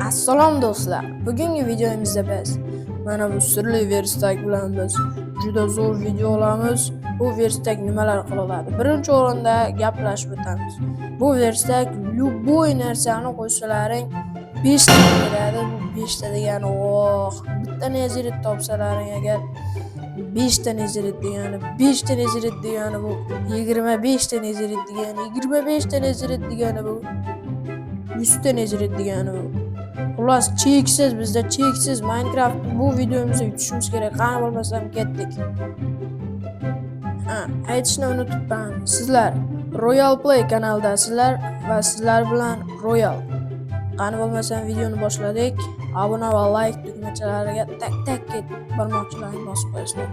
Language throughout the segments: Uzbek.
Assalom do'stlar. Bugungi videomizda biz mana bu sirli verstak bilan biz juda zo'r video olamiz. Bu verstak nimalar qila oladi? Birinchi o'rinda gaplashib o'tamiz. Bu verstak любой narsani qo'ysalaring 5 ta beradi. Bu 5 ta degani oh, bitta nezirit topsalaring agar 5 ta nezirit degani, 5 ta nezirit degani bu 25 ta nezirit degani, 25 ta nezirit degani bu 100 ta nezirit degani bu. Xullas cheksiz, bizda cheksiz Minecraft bu videomizda yutishimiz kerak. Qani bo'lmasam ketdik. Ha, aytishni unutibman. Sizlar Royal Play kanalidasizlar va sizlar bilan Royal. Qani bo'lmasam videoni boshladik. Obuna va like tugmachalariga tak tak ketib barmoqchalarni bosib qo'yasizlar.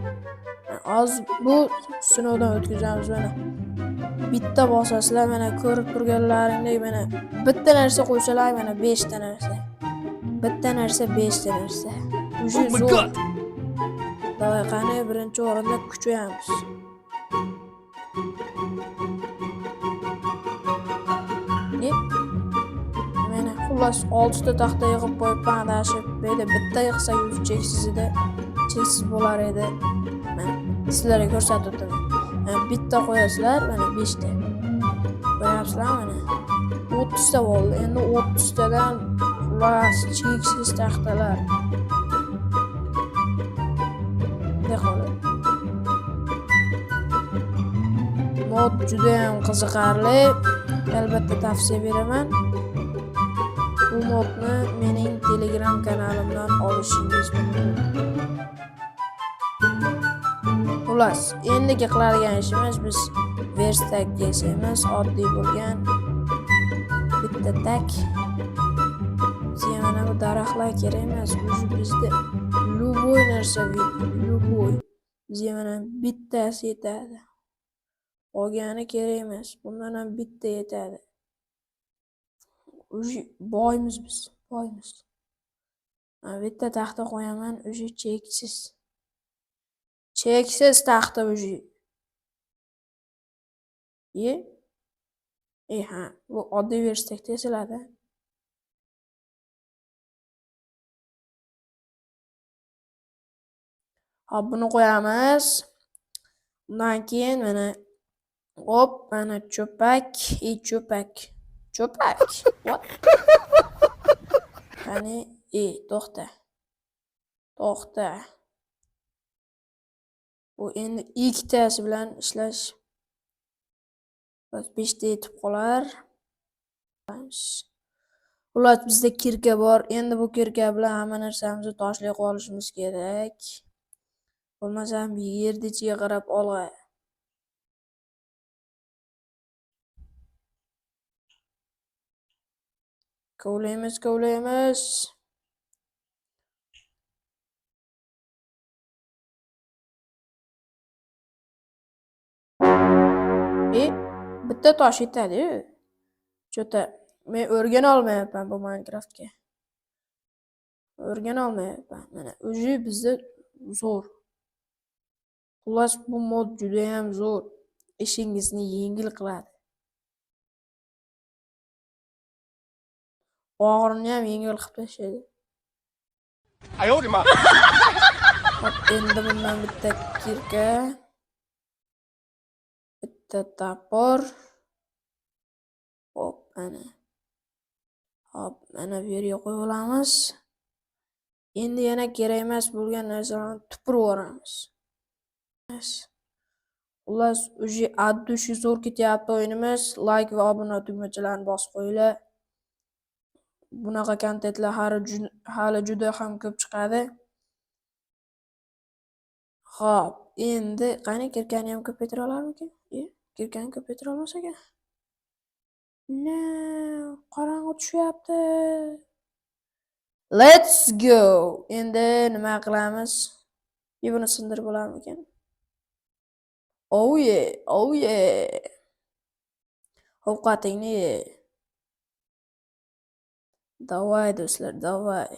Hozir bu sinovdan o'tkazamiz mana. Bitta bosasizlar mana ko'rib turganlaringdek mana bitta narsa qo'ysalar mana 5 ta narsa. Bitta narsa 5 ta narsa. Уже Oh my zo'r. God! Davay qani birinchi o'rinda kuchayamiz. E? Mana xullas 6 ta taxta yig'ib qo'yibman adashib. Bu yerda bitta yig'sak o'zi cheksiz edi. Cheksiz bo'lar edi. Mana sizlarga ko'rsatib o'taman. Mana bitta qo'yasizlar, mana 5 ta. Ko'ryapsizlar mana. 30 ta bo'ldi. Endi 30 tadan xullas cheksiz taxtalar. Bunday qoladi. Mod juda ham qiziqarli. Albatta tavsiya beraman. Bu modni mening Telegram kanalimdan olishingiz mumkin. Xullas, endigi qiladigan ishimiz biz verstak yasaymiz, oddiy bo'lgan bitta tak. Bizga mana bu daraxtlar kerak emas, уже bizda любой narsa любой. Bizga mana bittasi yetadi. Qolgani kerak emas. Bundan ham bitta yetadi. Уже boymiz biz, boymiz. Mana bitta taxta qo'yaman, уже cheksiz. Cheksiz taxta уже. E? E ha, bu oddiy verstakda yasaladi. Hop, buni qo'yamiz. Undan keyin mana hop, mana cho'pak, e cho'pak. Cho'pak. What? Qani, e, to'xta. To'xta. Bu endi ikkitasi bilan ishlash 5 ta yetib qolar. Xullas bizda kirka bor. Endi bu kirka bilan hamma narsamizni toshli qilib olishimiz kerak. Bo'lmasam yerni ichiga qarab olg'a. Kovlaymiz, kovlaymiz. E, bitta tosh yetadi-yu. Cho'ta men o'rgana olmayapman bu Minecraftga. O'rgana olmayapman. Mana уже bizda zo'r. Xullas bu mod juda ham zo'r. Ishingizni yengil qiladi. Og'irini ham yengil qilib tashlaydi. 哎呦我的妈！ Hop, endi bundan bitta kirka, bitta topor. Hop, mana. Hop, mana bu yerga qo'yib olamiz. Endi yana kerak emas bo'lgan narsalarni tupurib yuboramiz. Xullas, уже от души zo'r ketyapti o'yinimiz. Like va obuna tugmachalarini bosib qo'yinglar. Bunaqa kontentlar hali juda ham ko'p chiqadi. Xo'p, endi qani kirkani ham ko'paytira olarmikin? E, kirkani ko'paytira olmas ekan. No, qorong'i tushyapti. Let's go. Endi nima qilamiz? E, buni sindirib bo'larmikan? Oh yeah, oh yeah. Ovqatingni ye. Давай, do'stlar, давай.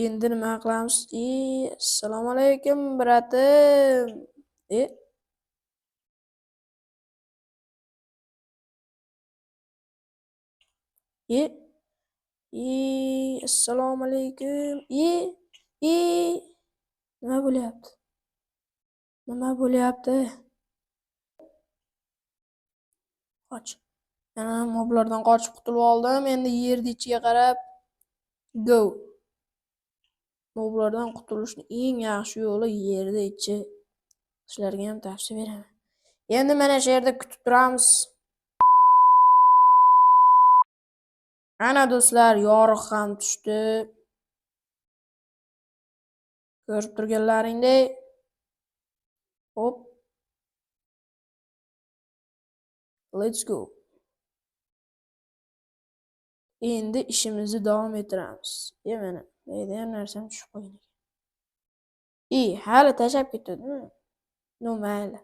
Endi nima qilamiz? E, assalomu alaykum, bratim. E? E assalomu alaykum. E nima bo'lyapti? Nima bo'lyapti? Qoch. Mana moblardan qochib qutulib oldim. Endi yerni ichiga qarab go. Moblardan qutulishning eng yaxshi yo'li yerni ichi. Sizlarga ham tavsiya beraman. Endi mana shu yerda kutib turamiz. Ana do'stlar, yorug' ham tushdi. Ko'rib turganlaringdek. Hop. Let's go. Endi ishimizni davom ettiramiz. Mana, bu yerda ham narsam tushib qolgan ekan. Hali tashlab ketdimi? No, mayli.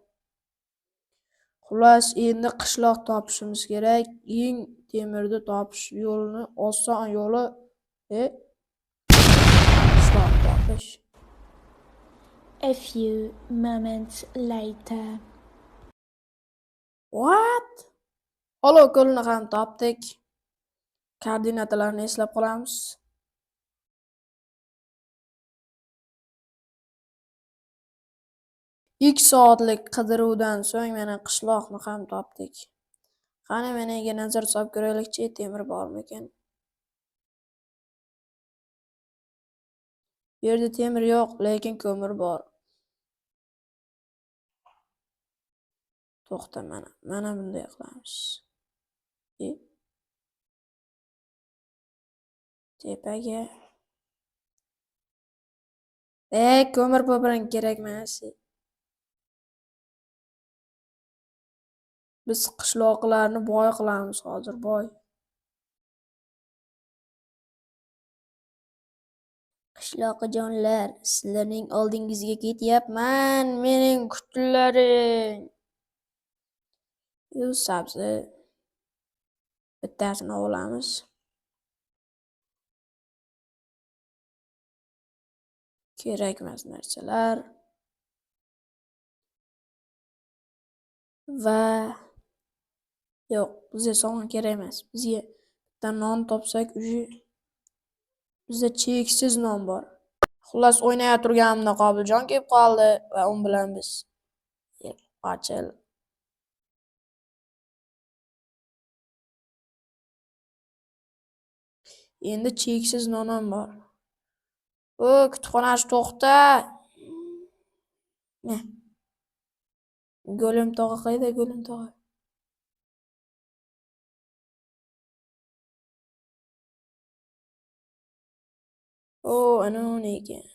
Xullas, endi qishloq topishimiz kerak. Eng temirni topish yo'lini, oson yo'li qishloq topish. A few moments later. What? Olov ko'lini ham topdik. Koordinatalarni eslab qolamiz. 2 soatlik qidiruvdan so'ng mana qishloqni ham topdik. Qani meniga nazar solib ko'raylikchi, temir bormikan? Bu yerda temir yo'q, lekin ko'mir bor. To'xta, mana bunday qilamiz. Tepaga. Ko'mir po'piring kerak emas. Biz qishloqlarni boy qilamiz hozir, boy. Qishloqijonlar, sizlarning oldingizga ketyapman, mening kutlaring. Yuz sabzi. Bittasini olamiz. Kerakmas narsalar. Va yo'q, bizga sovun kerak emas. Bizga bitta non topsak, уже bizda cheksiz non bor. Xullas, o'ynay turganimda Qobiljon kelib qoldi va u bilan biz ochil. Endi cheksiz non ham bor. O, kutubxonachi to'xta. Ne? Golem tog'a qayda? Golem tog'a. O, ana uni ekan.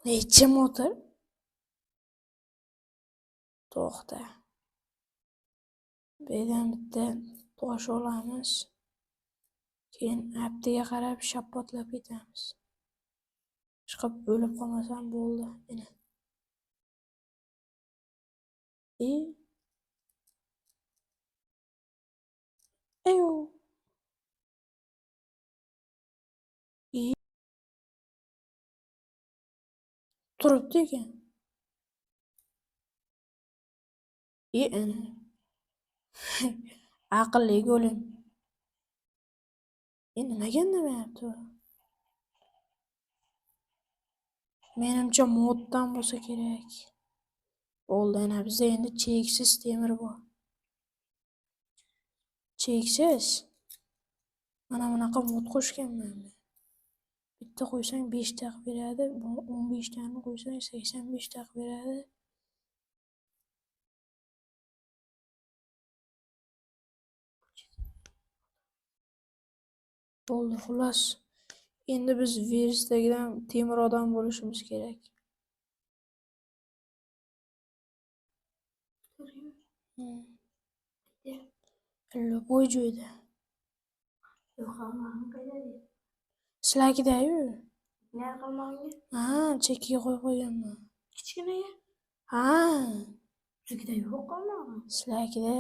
Necha motor? To'xta. Bu yerdan bitta tosh olamiz. Keyin aptiga qarab shappotlab ketamiz. Chiqib o'lib qolmasam bo'ldi. Mana. Ayo. Turibdi ekan. Ana. Aqlli golem. Nimaga indamayapti u? Menimcha moddan bo'lsa kerak. Bo'ldi, ana bizda endi cheksiz temir bor. Cheksiz. Mana bunaqa mod qo'shganman men. Bitta qo'ysang 5 ta qilib beradi, 15 tani qo'ysang 85 ta qilib beradi. Bo'ldi, xullas. Endi biz virusdagidan temir odam bo'lishimiz kerak. Любой joyda. Sizlarkida-yu. Ha, chekkaga qo'yib qo'yganman. Kichkinaga? Ha. Biznikida yo'q qolmag'an. Sizlarkida.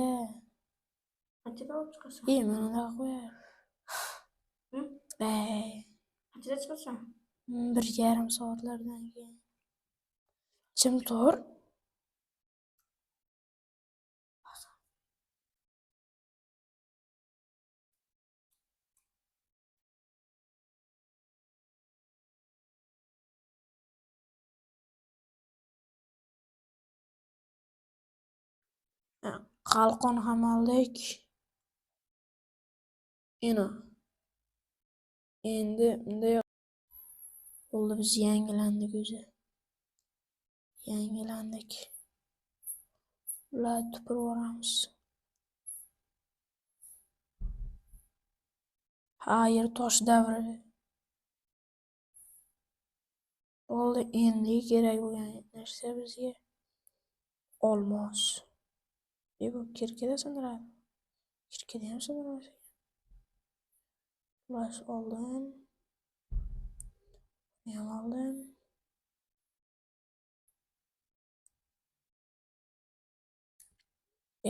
Qanchada olib chiqasan? Mana bunaqa qo'yar. Qanchada chiqasan? 1,5 soatlardan keyin. Jim tur. Qalqon ham oldik. Ina. Endi bunday bo'ldi, biz yangilandik o'zi. Yangilandik. Ularni tupurib yuboramiz. Xayr, tosh davri. Bo'ldi, endi kerak bo'lgan narsa bizga olmos. Bu kirkida sindiradi. Kirkida ham sindirmas ekan. Xullas oldim. Buni ham oldim.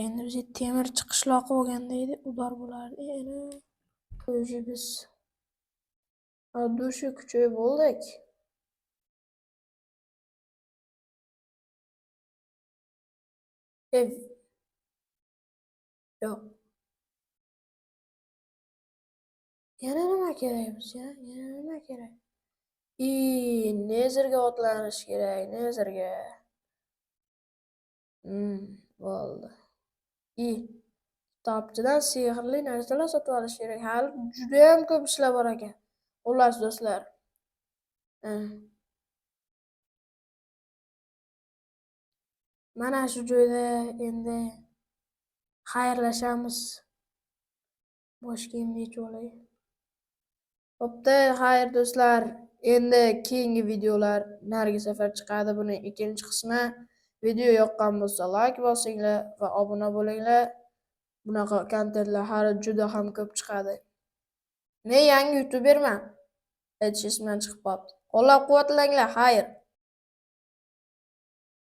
Endi bizga temir chiqishloqi bo'lganda edi, udar bo'lardi. Endi o'zi biz dushi kuchayib bo'ldik. Ev. Yo'q. Yana nima kerak bizga? Yana nima kerak? Nezerga otlanish kerak, Nezerga. Bo'ldi. Kitobchidan sehrli narsalar sotib olish kerak. Hali juda ham ko'p ishlar bor ekan. Xullas do'stlar. Mana shu joyda endi xayrlashamiz. Bosh kiyimni yechib olay. Bo'pti, xayr do'stlar. Endi keyingi videolar narigi safar chiqadi. Buning ikkinchi qismi. Video yoqqan bo'lsa like bosinglar va obuna bo'linglar. Bunaqa kontentlar hali juda ham ko'p chiqadi. Men yangi youtuberman. Aytish esimdan chiqib qolibdi. Qo'llab-quvvatlanglar, xayr.